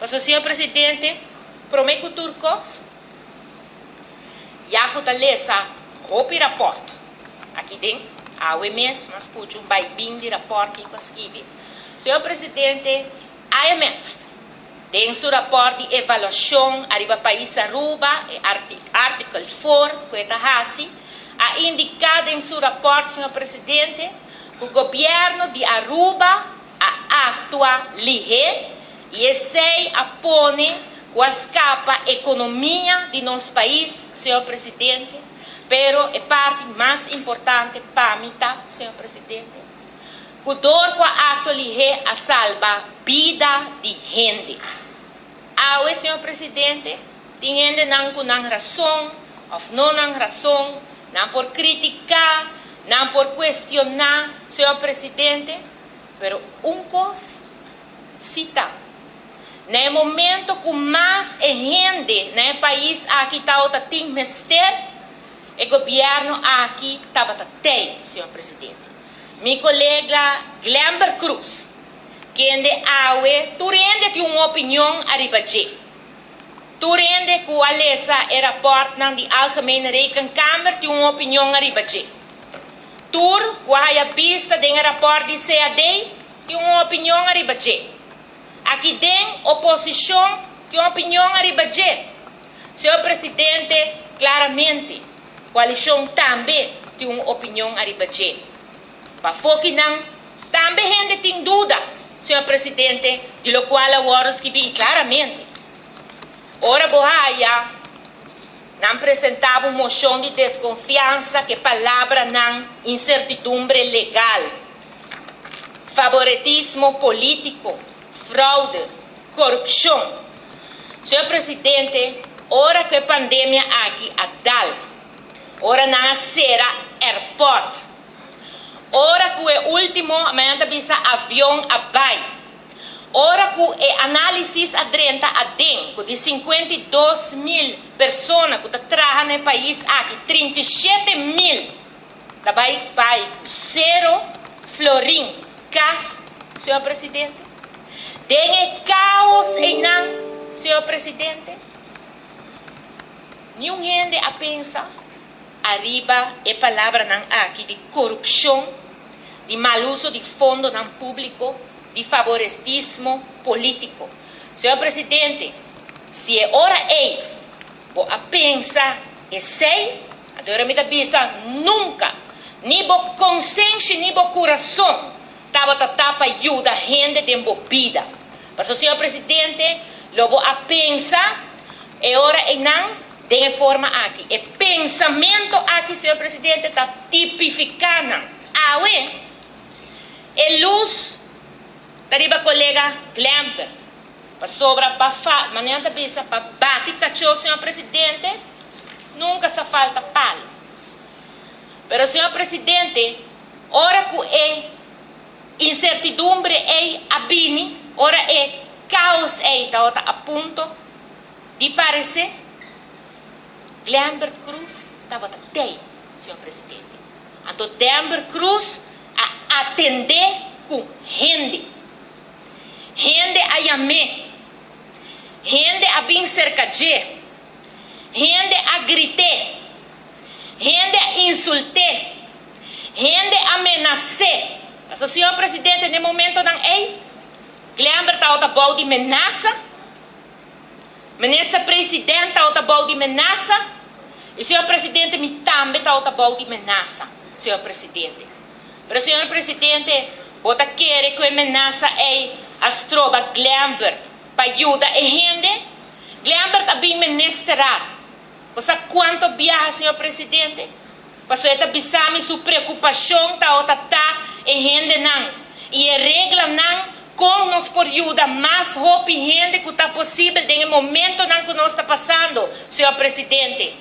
Paso, señor Presidente, prome cu tur cos, ya cu ta lesa hopi rapport. Aki den, awe mes, m'a scucha un bay bin di rapport cu a skirbi. Señor Presidente, IMF, den su rapport di evaluacion ariba pais Aruba, e artikel 4, cu ta hasi, a indica den su rapport, señor Presidente, cu gobierno di Aruba a actua lihe y esey a pone cu a scapa economia di nos pais, señor Presidente, pero e parti mas importante pa mi ta, señor Presidente, cu dor cu a actua lihe a salba bida di hende. Awe, señor Presidente, tin hendenan cu nan rason, of no nan rason, nan por critica, nan por cuestiona, señor Presidente, pero un cos si ta. Na momento cu mas hende na pais aki ta tin mester, e gobierno aki tabata tey, señor Presidente. Mi colega Glenbert Croes, kende awe, tur hende tin un opinion ariba dje. Tur hende cu a lesa e rapport nan di Algemene Rekenkamer tin un opinion ariba dje. Tur cu a bista den rapport di CAD tin un opinion ariba dje. Aki den oposicion tin un opinion ariba dje. Señor Presidente, claramente, coalicion tambe tin un opinion ariba dje. Pafo akinan, tambe hende tin duda, señor Presidente, di locual awor a skirbi claramente. Ora bo haya, nan presenta un mocion di desconfiansa cu palabranan incertidumbre legal, favoritismo politico, fraude, corupcion. Señor Presidente, ora cu e pandemia aki a dal, ora nan a sera airport, ora cu e ultimo, mañana bisa avion a bay, ora cu e analisis a drenta aden, cu di 52 mil persona cu ta traha na e pais aki, 37 mil, ta bay bay 0 florin cas, señor Presidente. Den e caos eynan, señor Presidente. Ningun hende a pensa ariba e palabranan aki di corupcion, di mal uso di fondonan publico, di favoritismo politico. Señor Presidente, si e ora ey, bo a pensa esey, awor mi ta bisa nunca, ni bo consenso, ni bo curason, tabata pa yuda hende den bo bida. Mas, señor Presidente, lo bo a pensa, e ora eynan, den forma aki. E pensamento aki, señor Presidente, ta tipificando. Awe, e luz, ta riba colega Glenbert, pa sobra pa fa, manera ta bisa pa bati cacho, señor Presidente, nunca sa falta palo. Pero, señor Presidente, ora cu e incertidumbre ey a bini, ora e caos ey ta a punto di parece, Glenbert Croes tabata tey, señor Presidente. Anto Glenbert Croes a atende cu hende. Hende a yam'e. Hende a bin cerca dje. Hende a grit'e. Hende a insult'e. Hende a menas'e. Mas, señor Presidente, na e momentonan ey, Glenbert tabata bou di menasa. Minister Presidente tabata bou di menasa. Y, señor Presidente, mi tambe tabata bou di menasa, señor Presidente. Pero, señor Presidente, bo ta kere cu e menasa ey a stroba Glenbert pa yuda e hende? Glenbert a bin ministerraad. Bo cuanto biaha, señor Presidente? Paso e ta bisami su preocupacion ta ota ta e hendenan. Y e reglanan con nos por yuda mas hopi hende cu ta posibel den e momentonan cu nos ta pasando, señor Presidente.